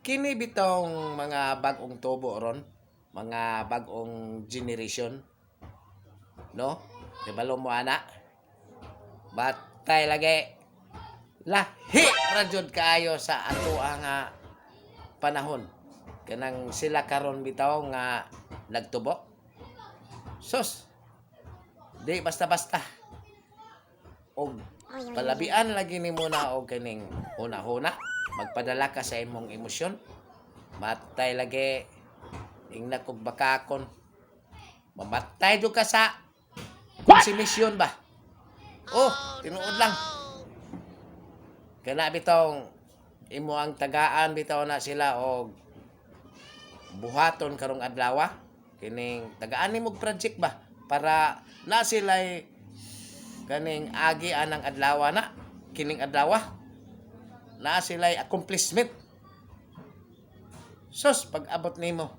Kini bitong mga bag-ong tubo ron, mga bag-ong generation, no? Kabalo mo ana. Batay lagi. Lahi ra jud kaayo sa ato ang panahon. Kanang sila karon bitaw nga nagtubo. Sus. Di basta-basta. Og palabian lagi nimo na og kining huna-huna. Magpadala ka sa imong emosyon. Matay lagi. Ingna kog bakakon. Mamatay do ka sa konsumisyon ba? Oh, tinuod lang. Kana bitong imo ang tagaan bitaw na sila og buhaton karong adlaw. Kining tagaan nimo og project ba para na sila kaning agi anang adlaw na kining adlaw na sila accomplishment. Sus, pag abot nimo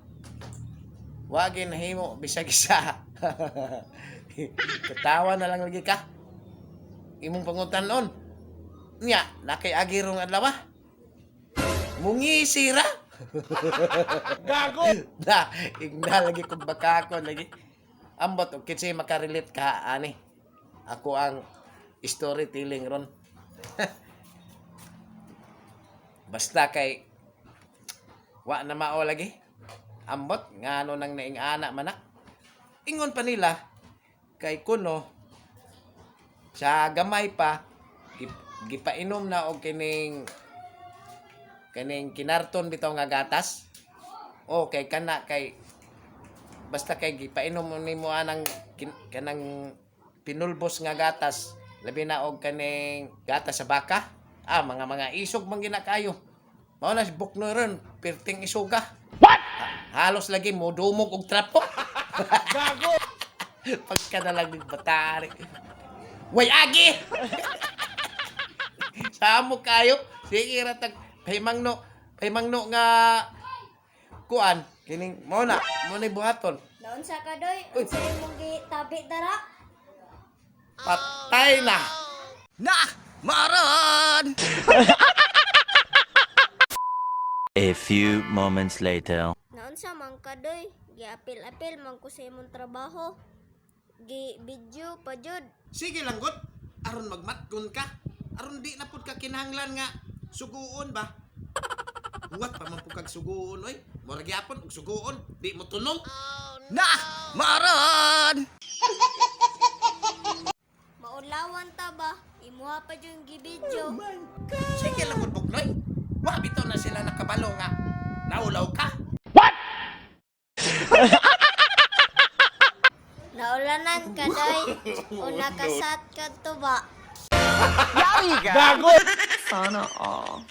wagi nahimo bisag isa. Katawa na lang lagi ka. Imong pangutan-on. Nya, nakay agi rong adlaw. Mungisira. Gago! Na, igna lagi kog bakakon lagi. Ambot og kinsay makarelate ka ani. Ako ang storytelling ron. Basta kay wa na mao lagi. Ambot ngano nang naing-ana man na. Ingon pa nila kay kuno sa gamay pa gipainom na og kining kaning kinarton bitaw nga gatas. O kay kana kay basta kay gipainom mo nimo anang kanang pinulbos nga gatas, labi na og kaning gatas sa baka. Ah, mga isog man gina kayo. Mao na si Buknoy ron, perting isuga. What? Halos lagi mo dumog og trapo. Gago! Pagka na lang ng batari. Way agi! Samo kayo. Sige ra tag pahimangno, pahimangno nga kuan kining mo na buhaton. Naunsa ka, doy? Uy. Unsa imong gitabi dara? Patay na. Na! Maron! A few moments later. Naunsa man ka, doy? Giapil-apil man ko sa imong trabaho. Gi video pa jud. Sige lang gud, aron magmatgon ka. Aron di na pud ka kinahanglan nga suguon ba. Huwat pa man pud kag suguon oy. Mura gyapon og suguon, di mo tunong. Na! Maron! Maulawan ta ba? Imuha pa jud yung gi-video. Sige lang gud, Buknoy. Wa bitaw na sila nakabalo nga naulaw ka. Naulanan ka, doy. O nakasat ka to ba? Gago! Sana all.